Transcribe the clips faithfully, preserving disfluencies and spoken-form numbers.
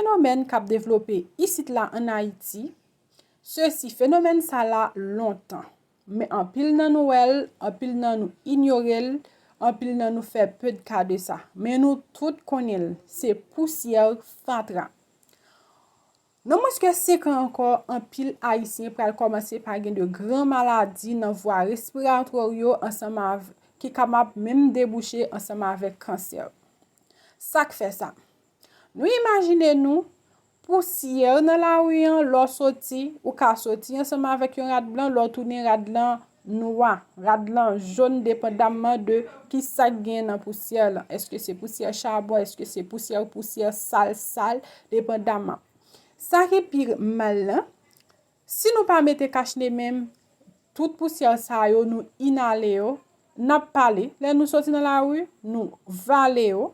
Fenomèn k ap devlope isit la ann Ayiti, sesi fenomèn sa la lontan. Men anpil nan nou wè l, anpil nan nou inyore l, anpil nan nou fè pe de ka de sa. Men nou tout konnen l, se pousyè fatra. Nan mwens ke senk an ankò, anpil Ayisyen pral kòmanse pa gen de gran maladi nan vwa respiratwa yo ansanm avè, ki kapab menm debouche ansanm avèk kansè. Sa k fè sa? Nou imajine nou, pousyè nan lari an, lè w soti, ou ka soti ansanm avèk yon rad blan, lè w tounen rad lan nwa, rad lan jòn, depandamman de ki sa k gen nan pousyè lan. Èske se pousyè chabon, èske se pousyè, pousyè sal, sal, depandamman. Sa ki pi mal lan, si nou pa mete kachne menm, tout pousyè sa yo, nou inale yo, n ap pale. Lè nou soti nan lari, nou vale yo.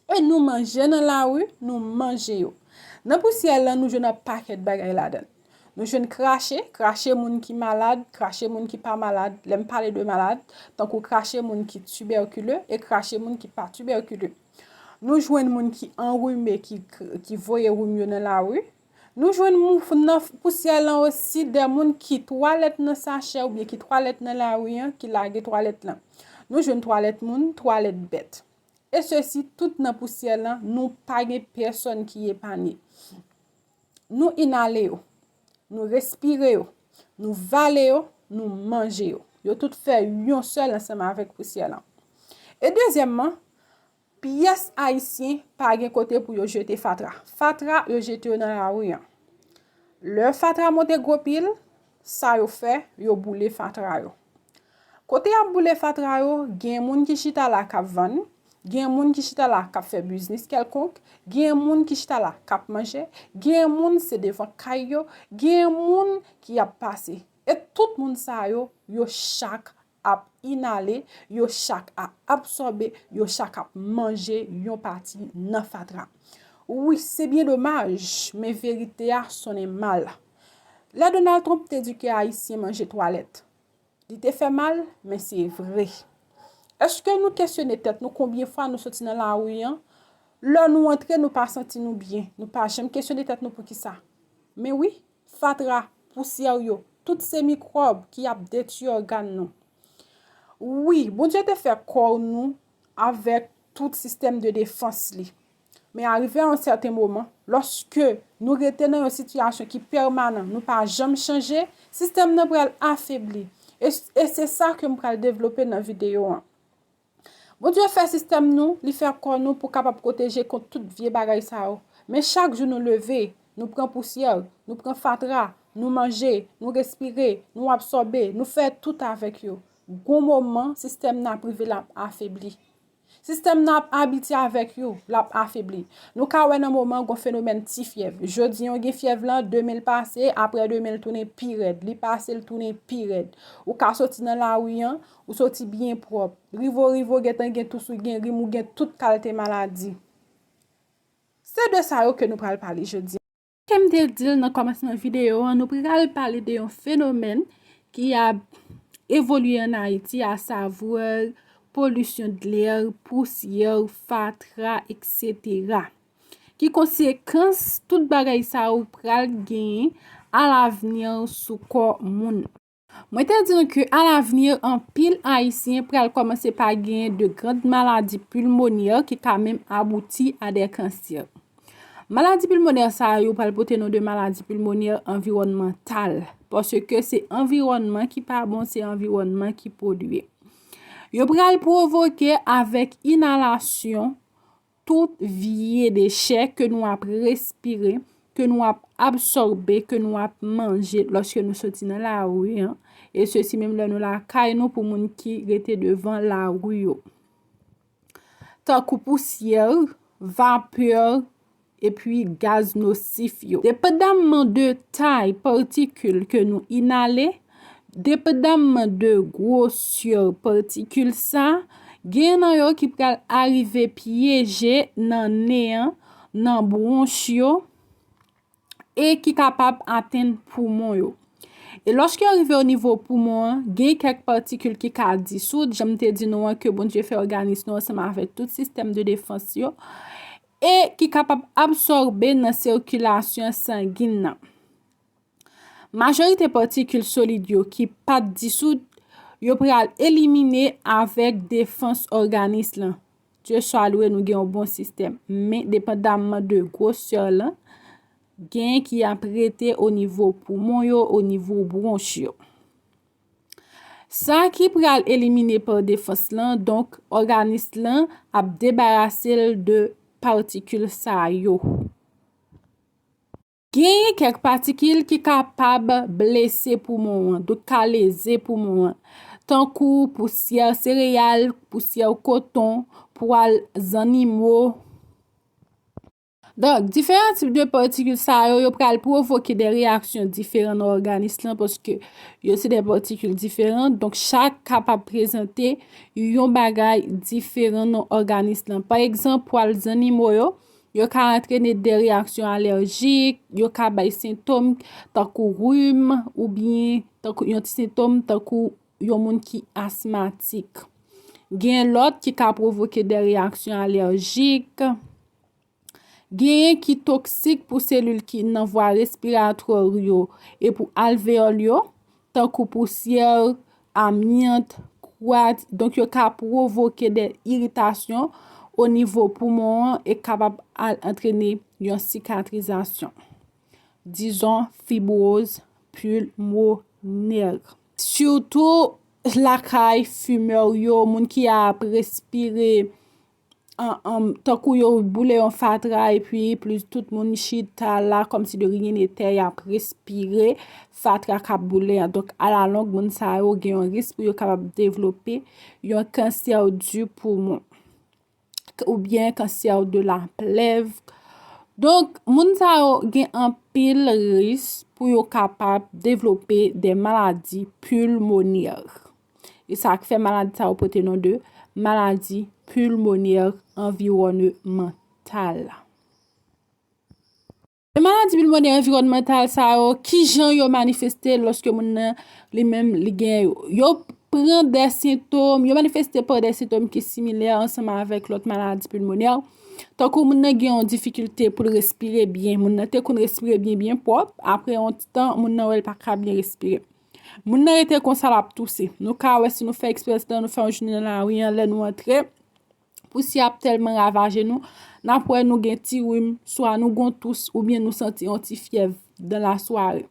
E nou manje nan lari, nou manje yo. Nan pousyè lan, nou jwenn yon pakèt bagay ladan l. Nou jwenn krache, krache moun ki malad, krache moun ki pa malad. Lè m pale de malad, tankou krache moun ki tibèkile e krache moun ki pa tibèkile. Nou jwenn moun ki anrime, ki, ki voye rim yo nan lari. Nou jwenn mou-, nan pousyè lan osi de moun ki twalèt nan sachè oubyen ki twalèt nan lari an, ki lage twalèt lan. Nou jwenn twalèt moun, twalèt bèt. E sesi tout nan pousyè lan, nou pa gen pèsòn ki epanye. Nou inale yo, nou respire yo, nou vale yo, nou manje yo. Yo tout fè yon sèl ansanm avèk pousyè lan. E dezyèmman, pyès Ayisyen pa gen kote pou yo jete fatra. Fatra, yo jete yo nan lari an. Lè fatra monte gwo pil, sa yo fè, yo boule fatra yo. Kote y ap boule fatra yo, gen moun ki chita la k ap vann, gen moun ki chita la k ap fè biznis kèlkonk, gen moun ki chita la k ap manje, gen moun se devan kay yo, gen moun ki ap pase. E tout moun sa yo, yo chak ap inale, yo chak ap absòbe, yo chak ap manje yon pati nan fatra. Wi, se byen domaj, men verite a sonnen mal. Lè Donald Trump te di ke Ayisyen manje twalèt, li te fè mal, men se vre. Èske nou kesyone tèt nou konbyen fwa nou soti nan lari an? Lè nou antre, nou pa santi nou byen. Nou pa janm kesyone tèt nou poukisa. Men wi, fatra, pousyè yo, tout se mikwòb ki ap detwi ògàn nou. Wi, Bondye te fè kò nou avèk tout sistèm de defans li. Men arive a yon sèten moman, lòske nou rete nan yon sitiyasyon ki pèmanan, nou pa janm chanje, sistèm nan pral afebli. E, e se sa ke m pral devlope nan videyo an. Bondye fè sistèm nou, li fè kò nou pou kapab pwoteje kont tout vye bagay sa yo. Men chak jou nou leve, nou pran pousyè, nou pran fatra, nou manje, nou respire, nou absòbe, nou fè tout avèk yo. Gon moman, sistèm nan ap rive l ap afebli. Sistèm nan ap abitye avèk yo, l ap afebli. Nou ka wè nan moman gon fenomèn ti fyèv. Jodi an gen fyèv lan, demen l pase, apre demen l tounen pi rèd. Li pase, l tounen pi rèd. Ou ka soti nan lari an, ou soti byen pwòp. Rive w rive w gentan gen tous, ou gen rim, ou gen tout kalte maladi. Se de sa yo ke nou pral pale jodi an. Ke m te di l nan kòmansman videyo an, nou pral pale de yon fenomèn ki ap evolye ann Ayiti, asavwa polisyon dlè, pousyè, fatra, etsetera. Ki konsekans tout bagay sa yo pral genyen alavni sou kò moun? Mwen te di nou ke alavni, anpil Ayisyen pral kòmanse pa genyen de grand maladi pilmonè ki ka menm abouti a de kansè. Maladi pilmonè sa yo pral pote non de maladi pilmonè anviwònmantal, paske se anviwònman ki pa bon, se anviwònman ki polye. Yo pral pwovoke avèk inalasyon tout vye dechè ke nou ap respire, ke nou ap absòbe, ke nou ap manje lòske nou soti nan lari an, e sesi menm lè nou lakay nou pou moun ki rete devan lari yo. Tankou pousyè, vapè, epi gaz nosif yo. Depandamman de tay patikil ke nou inale, depandamman de gwosè patikil sa, gen nan yo ki pral arive pyeje nan nen an, nan bwonch yo, e ki kapab atenn poumon yo. E lòske yo rive o nivo poumon an, gen kèk patikil ki ka disoud, jan m te di nou an, ke Bondye fè òganis nou ansanm avèk tout sistèm de defans yo. e ki kapab absòbe nan sikilasyon sangin nan. Majorite patikil solid yo ki pa t disoud, yo pral elimine avèk defans òganis lan. Dye swa lwe, nou gen yon bon sistèm. Men, depandamman de gwosè lan, gen ki ap rete o nivo poumon yo, o nivo bwonch yo. Sa ki pral elimine pa defans lan, donk, òganis lan ap debarase l de patikil sa yo. Genyen kèk patikil ki kapab blese poumon an, donk ka leze poumon an, tankou pousyè sereyal, pousyè koton, pwal zannimo. Donk, diferan tip de patikil sa yo, yo pral pwovoke de reyaksyon diferan nan òganis lan, paske yo se de patikil diferan. Donk, chak kapab prezante yon bagay diferan nan òganis lan. Pa egzanp, pwal zannimo yo, yo ka antrene de reyaksyon alèjik, yo ka bay sentòm tankou rim, oubyen tankou yon ti sentòm tankou yon moun ki asmatik. Gen lòt ki ka pwovoke de reyaksyon alèjik. Genyen ki toksik pou selil ki nan vwa respiratwa yo e pou alveyòl yo, tankou pousyè, amyant, kwats. Donk, yo ka pwovoke de iritasyon o nivo poumon an e kapab al antrene yon sikatrizasyon, dizon, fibwoz pulmonè. Sitou lakay fimè yo, moun ki ap respire, an, an, tankou yo boule yon fatra, epi plis tout moun chita la, kòmsi de rien n'était, y ap respire fatra k ap boule an. Donk, alalong, moun sa yo gen yon risk pou yo kapab devlope yon kansè di poumon, k-, oubyen kansè de la plèv. Donk, moun sa yo gen anpil risk pou yo kapab devlope de maladi pulmonè. E sa k fè maladi sa yo pote non de maladi pulmonè anviwònmantal. E maladi pulmonè anviwònmantal sa yo, ki jan yo manifeste lòske moun nan li menm li gen yo? Yo pran de sentòm, yo manifeste pa de sentòm ki similè ansanm avèk lòt maladi pulmonè. Tankou moun nan gen yon difikilte pou l respire byen, moun nan te konn respire byen, byen pwòp, apre yon ti tan, moun nan wè l pa ka byen respire. Moun nan rete konsa, l ap touse. Nou ka wè si nou fè eksperyans lan, nou fè yon jounen nan lari an, lè nou antre, pousyè ap tèlman ravaje nou, n ap wè nou gen ti rim, swa nou gon tous, oubyen nou santi yon ti fyèv dan lasware.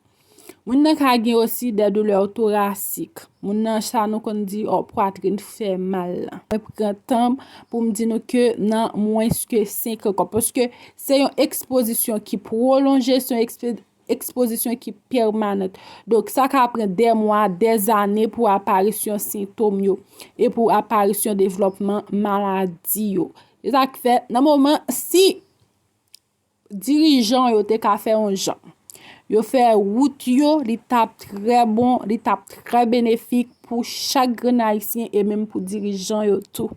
Moun nan ka gen osi de doulè torasik. Moun nan, sa nou konn di, o, pwatrin fè mal la. Mwen pran tan pou m di nou ke nan mwens ke senk an, paske se yon ekspozisyon ki pwolonje, se yon ekspe-, ekspozisyon ki pèmanan. Donk, sa ka pran de mwa, de zane pou aparisyon sentòm yo e pou aparisyon devlòpman maladi yo. Se sa k fè, nan moman, si dirijan yo te ka fè yon jan, yo fè wout yo, li t ap trè bon, li t ap trè benefik pou chak grenn Ayisyen e menm pou dirijan yo tou.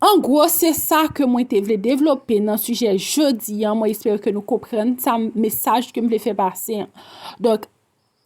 An gwo, se sa ke mwen te vle devlope nan sijè jodi an. Mwen espere ke nou konprann sa m-, mesaj ke m vle fè pase an. Donk,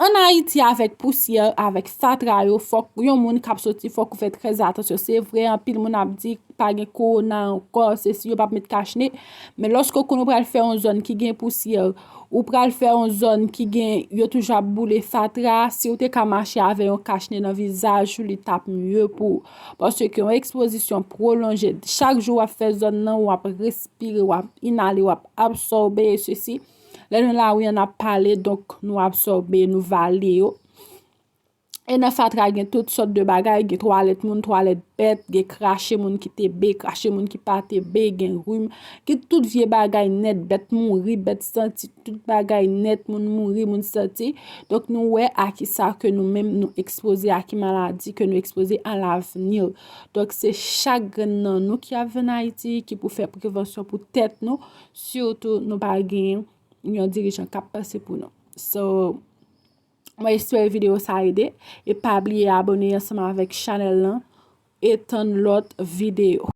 ann Ayiti, avèk pousyè, avèk fatra yo, fòk yon moun k ap soti, fòk ou fè trè atansyon. Se vre, anpil moun ap di pa gen kowona ankò, se si yo p ap met kachne. Men lòske w konn ou pral fè yon zòn ki gen pousyè, ou pral fè yon zòn ki gen, yo toujou ap boule fatra, si w te ka mache avè yon kachne nan vizaj ou, li t ap mye pou ou. Paske yon ekspozisyon pwolonje, chak jou w ap fè zòn nan, w ap respire, w ap inale, w ap absòbe, e sesi. Lè nou lari an, n ap pale, donk nou absòbe, nou vale yo. E nan fatra, gen tout sòt de bagay, gen twalèt moun, twalèt bèt, gen krache moun ki te be, krache moun ki pa te be, gen rim, gen tout vye bagay nèt, bèt mouri, bèt santi, tout bagay nèt, moun mouri, moun santi. Donk, nou wè a ki sa ke nou menm nou ekspoze, a ki maladi ke nou ekspoze alavni. Donk, se chak grenn nan nou ki ap vin Ayiti, ki pou fè prevansyon pou tèt nou, sitou nou pa gen yon dirijan k ap panse pou nou. So, mwen espere videyo sa ede. E pa bliye abòne ansanm avèk chanèl lan e tann lòt videyo.